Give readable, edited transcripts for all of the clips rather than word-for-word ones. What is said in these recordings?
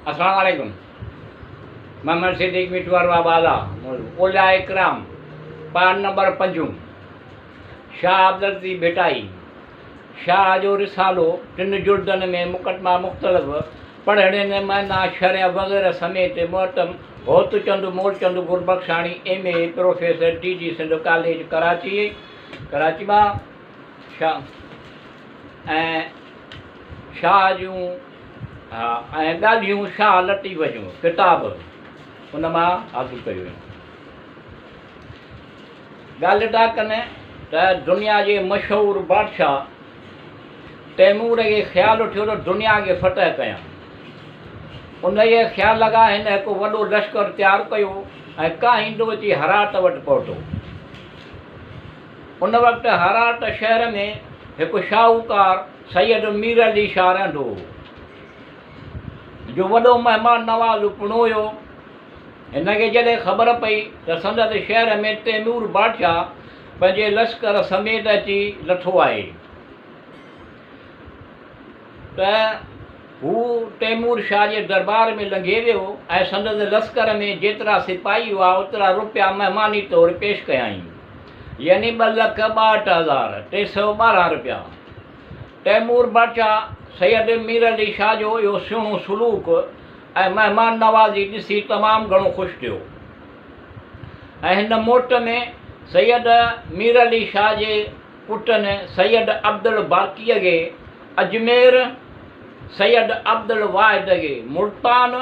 السلام عليڪم محمد صديق مٺو ارباب اعليٰ اولياء اڪرام پار نمبر پنجون شاهه عبداللطيف ڀٽائي شاهه جو رسالو ٽن جلدن ۾ مقدما مختلف پڙهڻين معنيٰ شرح وغيره سميت محترم Hotchand Moolchand Gurbakhshani M A professor D G Sindh college Karachi Karachi مان شاهه ۽ شاهه جون ها ۽ ڳالهيون شاهه لطيف جون، ڪتاب، ان مان حاصل ڪيو ويون. ڳالهه ٿا ڪن ته دنيا جي مشهور بادشاهه تيمور کي خيال ٿيو ته دنيا کي فتح ڪيان. انهيء خيال کان هن هڪ وڏو لشڪر تيار ڪيو ۽ ڪاهيندو اچي هرات وٽ پهتو. ان وقت هرات شهر ۾ هڪ شاهوڪار سيد مير علي شاهه رهندو هو، جو وڏو مهمان نواز پڻ هيو. هن کي جڏهن خبر پئي ته سندس شهر ۾ تيمور بادشاهه پنهنجي لشڪر سميت اچي لٿو آهي ته هو تيمور شاهه جي دربار ۾ لنگهي ويو ۽ سندس لشڪر ۾ جيترا سپاهي هئا اوترا روپيا مهماني طور پيش ڪيائين يعني 262312 روپيا. تيمور بادشاهه سيد مير علي شاهه جو اهو سهڻو سلوڪ ۽ مهمان نوازي ڏسي تمام گهڻو خوش ٿيو ۽ هن موٽ ۾ سيد مير علي شاهه جي پٽن سيد عبدالباقيء کي اجمير، سيد عبدالواحد کي ملتان،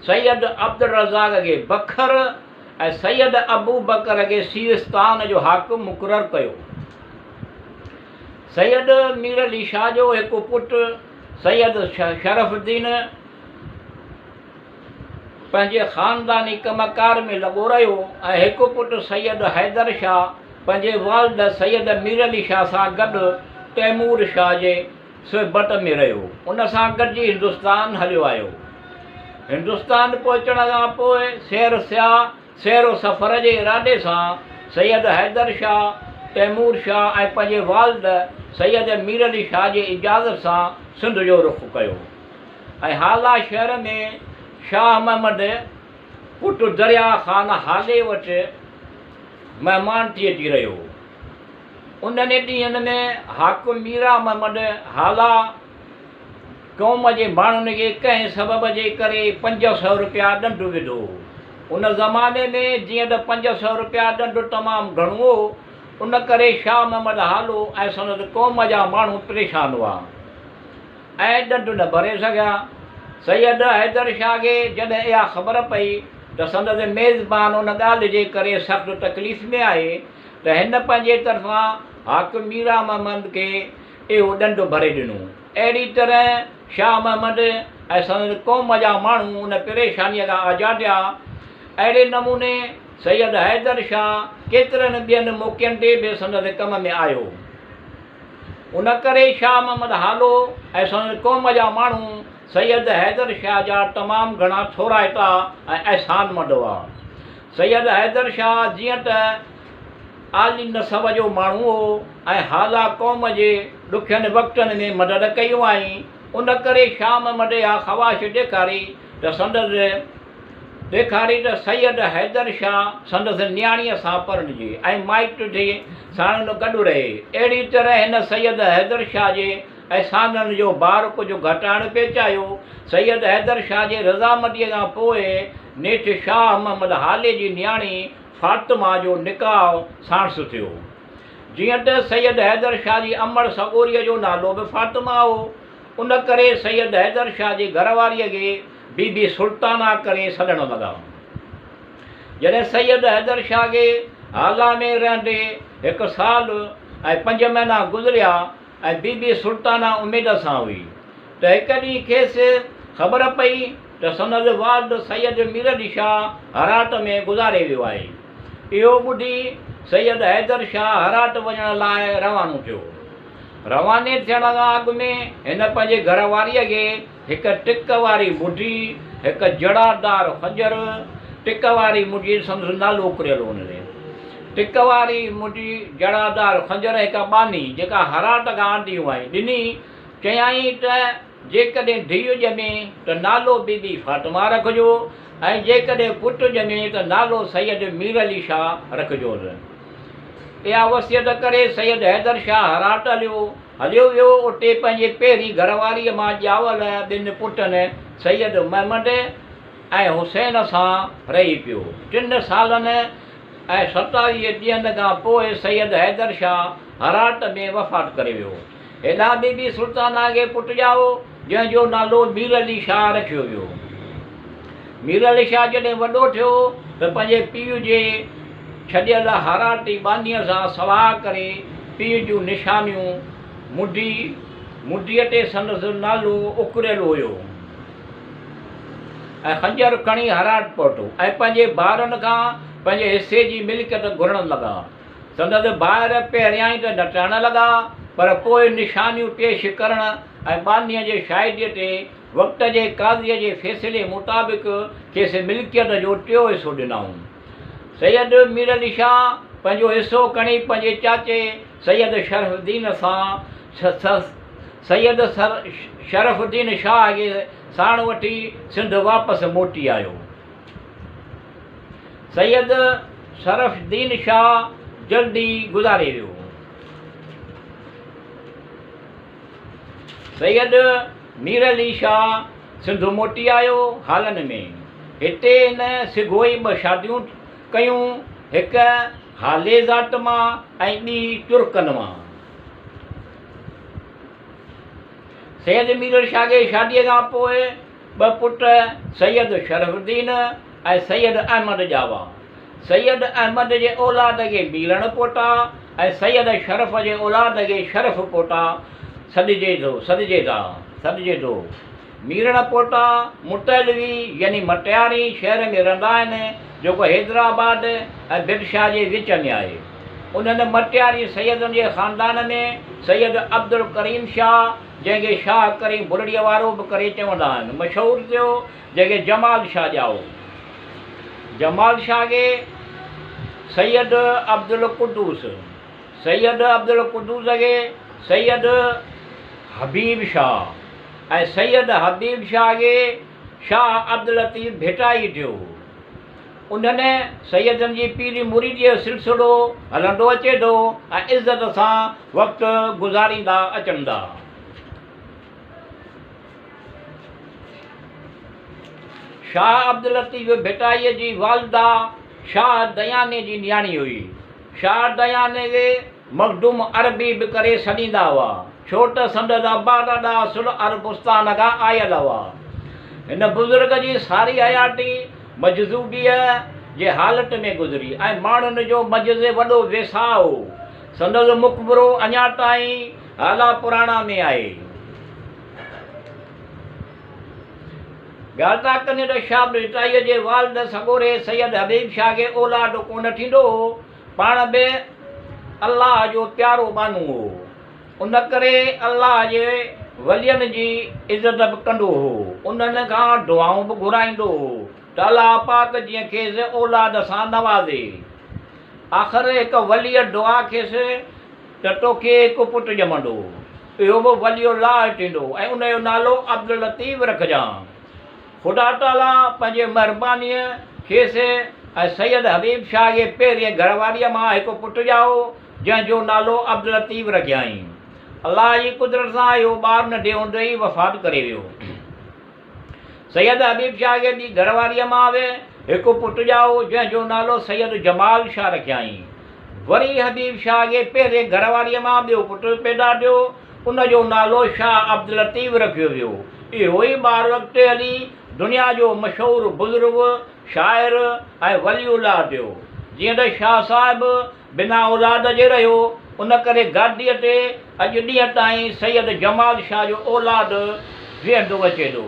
سيد عبدالرزاق کي بکر ۽ سيد ابوبڪر کي سيوستان جو حاڪم مقرر ڪيو. سيد مير علي شاهه جو هڪ پٽ سيد شرف الدين پنهنجي خانداني ڪم ڪار ۾ لڳو رهيو ۽ هڪ پٽ سيد حيدر شاهه پنهنجي والد سيد مير علي شاهه سان گڏ تيمور شاهه جي صحبت ۾ رهيو. ان سان گڏجي هندستان هليو آيو. هندستان پهچڻ کان پوء سير سياح، سير و سفر جي ارادي سان سيد حيدر شاهه، تيمور شاهه ۽ پنهنجي والد سيد مير علي شاهه جي اجازت سان سنڌ جو رخ ڪيو ۽ هالا شهر ۾ شاهه محمد پٽ دريا خان هالي وٽ مهمان ٿي اچي رهيو. انهن ڏينهن ۾ حاڪم ميرا محمد هالا قوم جي ماڻهن کي ڪنهن سبب جي ڪري 500 رپيا ڏنڊ وڌو. ان زماني ۾ جيئن ته 500 رپيا ڏنڊ تمام گهڻو هو، ان ڪري شاهه محمد هالو ۽ سندس قوم جا ماڻهو پريشان هئا ۽ ڏنڊ نه ڀري سگهيا. سيد حيدر شاهه کي جڏهن اها خبر پئي ته سندس ميزبان ان ڳالهه جي ڪري سخت تڪليف ۾ آهي ته هن پنهنجي طرفان حاڪم ميران محمد کي اهو ڏنڊ ڀري ڏنو. اهڙي طرح شاهه محمد ۽ سندس قوم جا ماڻهو ان پريشانيء کان آزاد ٿيا. اهڙي نموني سيد حيدر شاهه ڪيترن ٻين موقعن تي به سندس ڪم ۾ آيو. ان ڪري شاهه محمد هالو ۽ سندس قوم جا ماڻهو سيد حيدر شاهه جا تمام گهڻا ٿورائتا ۽ احسانمند هئا. سيد حيدر شاهه جيئن ته عالي نسب جو ماڻهو هو ۽ هالا قوم جي ڏکين وقتن ۾ مدد ڪئي هئائين، ان ڪري شاهه محمد اها خواهش ڏيکاري ته سندس ڏيکاري ته سيد حيدر شاهه سندس نياڻيء سان پرڻجي ۽ مائٽ ٿي ساڻن گڏ رهي. اهڙي طرح هن سيد حيدر شاهه جي احسانن جو بار ڪجهه گهٽائڻ پئي چاهيو. سيد حيدر شاهه جي رضامنديء کان پوء نيٺ شاهه محمد هالي جي نياڻي فاطمه جو نڪاح ساڻس ٿيو. جيئن ته سيد حيدر شاهه جي امڙ سڳوريء جو نالو به فاطمه هو، ان ڪري سيد حيدر شاهه جي گهر واريء کي بي بي سلطانه ڪري سڏڻ لڳا. جڏهن سيد حيدر شاهه کي هالا ۾ رهندي هڪ سال ۽ پنج مهينا گذريا ۽ بي بي سلطانه اميد سان هئي ته هڪ ڏينهن کيس خبر پئي ته سندس والد سيد مير علي شاهه هرات ۾ گذاري ويو آهي. اهو ٻڌي سيد حيدر شاهه هرات وڃڻ لاء روانو ٿيو. رواني ٿيڻ کان اڳ ۾ هن پنهنجي گهر واريء کي هڪ ٽڪ واري مڍي، هڪ جڙادار خنجر، ٽڪ واري مڍي سندس نالو اڪريل هو ان تي، ٽڪ واري مڍي، جڙادار خنجر ۽ هڪ ٻانهي جيڪا هرات کان آندي هئائين، ڏني. چيائين ته. جيڪڏهن ڌيء ڄمي ته نالو بي بي فاطمه رکجو ۽ جيڪڏهن پٽ ڄمي ته نالو سيد مير علي شاهه رکجوس. اها وصيت ڪري سيد حيدر شاهه هرات هليو هليو ويو. اتي پنهنجي پهرين گهر واريء مان ڄاول ٻن پٽن سيد محمد ۽ حسين سان رهي پيو. ٽن سالن ۽ 27 ڏينهن کان پوء سيد حيدر شاهه هرات ۾ وفات ڪري ويو. هيڏانهن بي بي سلطانه کي پٽ ڄائو، جنهن جو نالو مير علي شاهه رکيو ويو. مير علي شاهه جڏهن وڏو ٿيو ته پنهنجي پيء جي ڇڏيل هاراٽي ٻانهيء سان صلاح ڪري پيء جون نشانيون منڊي، منڊيء تي سندس نالو اڪريل هيو، ۽ خنجر کڻي هراٽ پهتو ۽ پنهنجي ڀائرن کان پنهنجي حصي جي ملڪيت گهرڻ لڳا. سندس ڀائر پهريائين ته نٽائڻ لڳا، پر پوء نشانيون پيش ڪرڻ ۽ ٻانهيء جي شاهديء تي وقت جي قاضيء جي فيصلي مطابق کيس ملڪيت جو ٽيون حصو ڏنائون. سيد مير علي شاهه پنهنجو حصو کڻي پنهنجي چاچي سيد شرف الدين سان سيد شرف الدين شاهه کي ساڻ وٺي سنڌ واپس موٽي آيو. سيد شرف الدين شاهه جلد ئي گذاري ويو. سيد مير علي شاهه سنڌ موٽي آيو. هالن ۾ هتي هن سگهو ئي ٻه شاديون ڪيون، هڪ هالي ذات مان ۽ ٻي ترڪن مان. سيد مير علي شاهه کي شاديء کان پوء ٻه پٽ سيد شرف الدين ۽ سيد احمد ڄاوا. سيد احمد جي اولاد کي ميرڻ پوٽا ۽ سيد شرف جي اولاد کي شرف پوٽا سڏجي ٿو سڏجي ٿا سڏجي ٿو. ميرڻ پوٽا متعلوي يعني مٽياري شهر ۾ رهندا آهن جيڪو حيدرآباد ۽ ڀٽ شاهه جي وچ ۾ آهي. انهن مٽياري سيدن جي خاندان ۾ سيد عبدالڪريم شاهه، جنهن کي شاهه ڪريم بلڙيء وارو به ڪري چوندا آهن، مشهور ٿيو، جنهن کي جمال شاهه ڄائو. جمال شاهه کي سيد عبدالقدوس، سيد عبدالقدوس کي سيد حبيب شاهه ۽ سيد حبيب شاهه کي شاهه عبداللطيف ڀٽائي ٿيو. انهن سيدن جي پيري مريديء جو سلسلو هلندو اچي ٿو ۽ عزت سان وقت گذاريندا اچن ٿا. شاهه عبداللطيف ڀٽائيء جي والده شاهه دياني جي نياڻي هئي. شاهه دياني کي مخدوم عربي به ڪري سڏيندا هئا، ڇو ته سندس ابا ڏاڏا اصل عربستان کان آيل هئا. هن بزرگ جي ساري حياتي مجذوبيء جي حالت ۾ گذري ۽ ماڻهن جو منجهس وڏو ويساهه هو. سندس مقبرو اڃا تائين هالا پراڻا ۾ آهي. ڳالهه ٿا ڪن ته شاهه ڀٽائيء جي والد سڳوري سيد حبيب شاهه کي اولاد ڪونه ٿيندو هو. پاڻ به الله جو پيارو ٻانهو هو، ان ڪري الله جي ولين جي عزت به ڪندو هو، انهن کان دعائون به گهرائيندو هو ته الله پاڪ جيئن کيس اولاد سان نوازي. آخر هڪ وليء دعا کيس ته توکي هڪ پٽ ڄمندو، اهو به ولي الله ٿيندو ۽ ان جو نالو عبداللطيف رکجان. خدا تعاليٰ پنهنجي مهربانيء کيس ۽ سيد حبيب شاهه جي پهرين گهرواريء مان هڪ پٽ ڄائو، جنهن جو نالو عبداللطيف رکيائين. الله جي قدرت سان اهو ٻار ننڍي هوندي ئي وفات ڪري ويو. سيد حبيب شاهه جي ٻي گهرواريء مان به هڪ پٽ ڄائو، جنهن جو نالو سيد جمال شاهه رکيائين. وري حبيب شاهه جي پهرين گهرواريء مان ٻيو پٽ پيدا ٿيو، ان جو نالو شاهه عبداللطيف رکيو ويو. اهو ئي ٻار اڳتي هلي دنيا جو مشهور بزرگ، شاعر ۽ ولي الله ٿيو. جيئن ته شاهه صاحب بنا اولاد جي رهيو، ان ڪري گاديء تي اڄ ڏينهن تائين سيد جمال شاهه جو اولاد ويهندو اچي ٿو.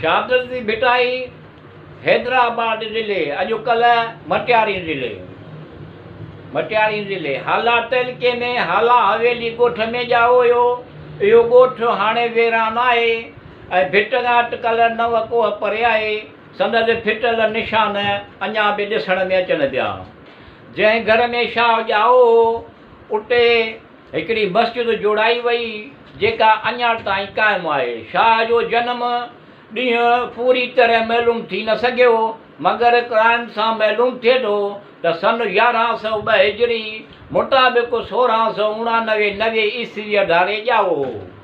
شاهه عبداللطيف ڀٽائي، حيدرآباد ضلعي، اڄڪلهه مٽياري ضلعي، مٽياري ضلعي، هالا تعلقي ۾ هالا حويلي ڳوٺ ۾ ڄائو هيو. اهو ڳوٺ هاڻي ويران آهي. ۽ ڀٽ کان اٽڪل نو ڪوهه پري آهي. سندس ڦٽل نشان اڃا به ڏسڻ ۾ اچن پيا. جنهن گهر ۾ شاهه ڄائو هو، اتي هڪڙي مسجد جوڙائي وئي، جيڪا اڃا تائين قائم آهي. شاهه جو جنم ڏينهن پوري طرح معلوم ٿي نه سگهيو، مگر قرائن سان معلوم ٿئي ٿو ته سن 1102 هجري مطابق 1689 90 عيسويء ڌاري ڄائو هو.